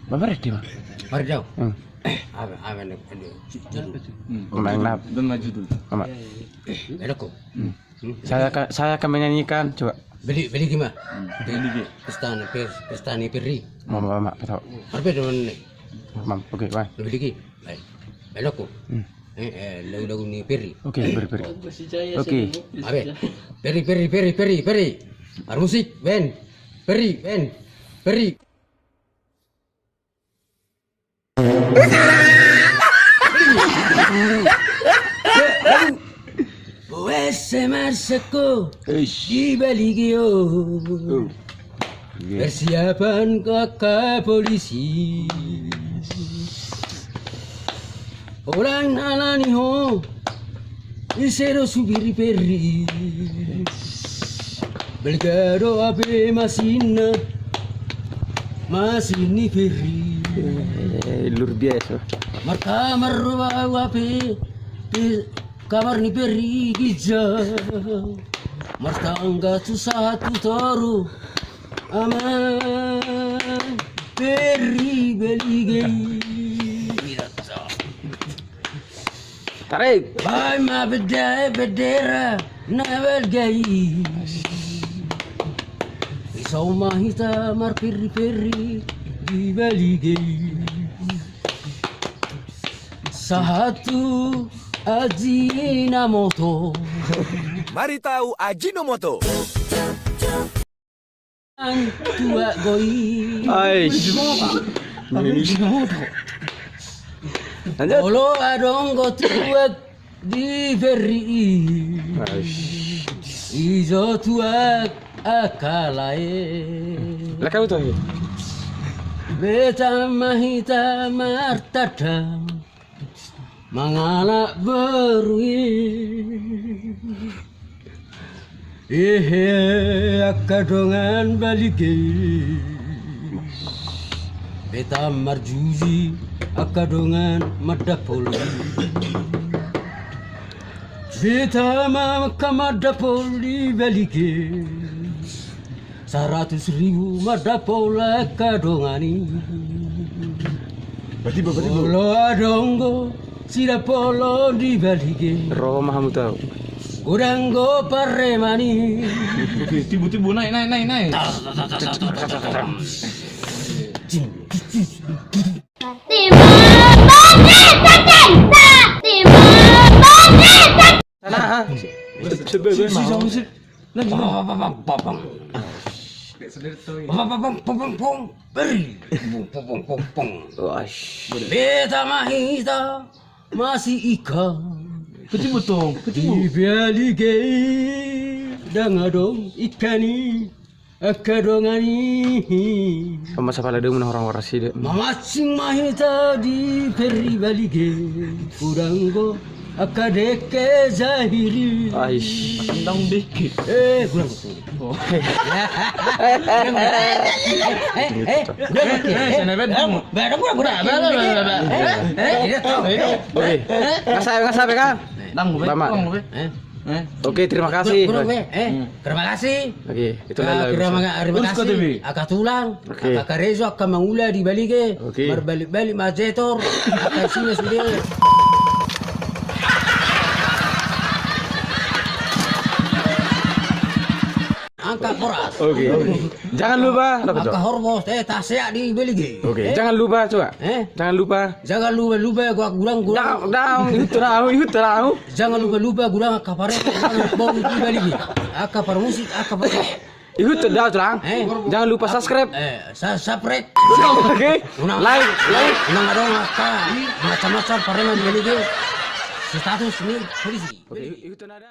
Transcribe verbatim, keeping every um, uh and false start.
Babar dia mah. Babar dia. Hmm. Apa apa nak? Main nap. Dan maju dulu. Mama. Enak kok. Hmm. Saya akan, saya akan menyanyikan, coba. Beli, beli gimana? Hmm. Beli gimana? Pesta ni, pesta ni Perri. Mama, mama, kata. Harus dengan ni. Mam, oke, bang. Beli gimana? Baik. Enak kok. Hmm. Eh, eh, lagu-lagu ni Perri. Oke, Perri, Perri. Oke. Abe. Perri, Perri, Perri, Perri, Perri. Harus musik, Ben. Perri, Ben. Perri. Boasa marsangko di balige on. Persiapan angka polisi. Holan alani ho. Ise do supir ni Perri? Balga do hape masinna, masin ni Perri. Eh, luar biasa. Markamar do au hape, pe kamar ni Perri ginjang. Martangga tu sahat tu toru. Amang Perri balige. Tarik. Baen ma bendera, bendera na balga i. Dison ma hita marperri-perri di balige. Sahat tu Ajinomoto. Maritahu Ajinomoto. Tuak goi. Ais. Lanjut. Olo adong do tuak di Perri i. Ais. Ijo tuak angka lae. Lah kau tahu. Beta ma hita martanda. Mangalap boru i. Ehe, angka dongan balige. Beta marjuji angka dongan mandapol i. Beta ma angka mandapol i balige. Saratus ribu mandapol angka dongan i. Berarti, berarti, olo adong do sidapol di balige. Ro ma hamu tahu. Godang do pareman i. Oke, tibu, tibu, naik, naik, naik, naik. Sana, ha? Sebe, sebe, sebe, sebe. Nah, babang, babang, babang. Babang, babang, babang, babang. Beri. Babang, babang, babang. Beta ma hita masiikkan. Ketimu, Tong, ketimu. Di balige i ndang adong ikan i. Angka dongan i. Sama sapala dong na orang waras i de. Mamancing ma hita di Perri balige. Godang do angka dengke jahiri. Ais. Ndang dengke. Eh, godang do. Oh. Eh, eh, eh, godang do. Eh, sana ben. Godang, godang, godang. Oke. Ngasap, ngasap ya, Kang? Ndang be, ndang be. Eh? Eh? Oke, terima kasih. Bro, bro, eh, terima kasih. Oke, itu adalah terima kasih. Angka tulang, angka karejo, angka mangula di balige. Oke. Marbalik-balik ma jetor, angka isina sude. Angka horas. Oke. Jangan lupa, angka horbos, eh, taseak di balige. Oke, jangan lupa coba. Eh? Jangan lupa. Jangan lupa, lupa gua gurang, gurang. Dang, dang, itu tahu, itu tahu. Jangan lupa-lupa godang angka parete, godang boru di balige. Angka parmusik, angka par- Ihut tu dao tulang. Eh. Jangan lupa subscribe. Eh, sa-, subscribe. Oke. Unang, like, like. Unang adong angka macam-macam pareman di balige. Status ni polisi. Oke, ihut tu nada.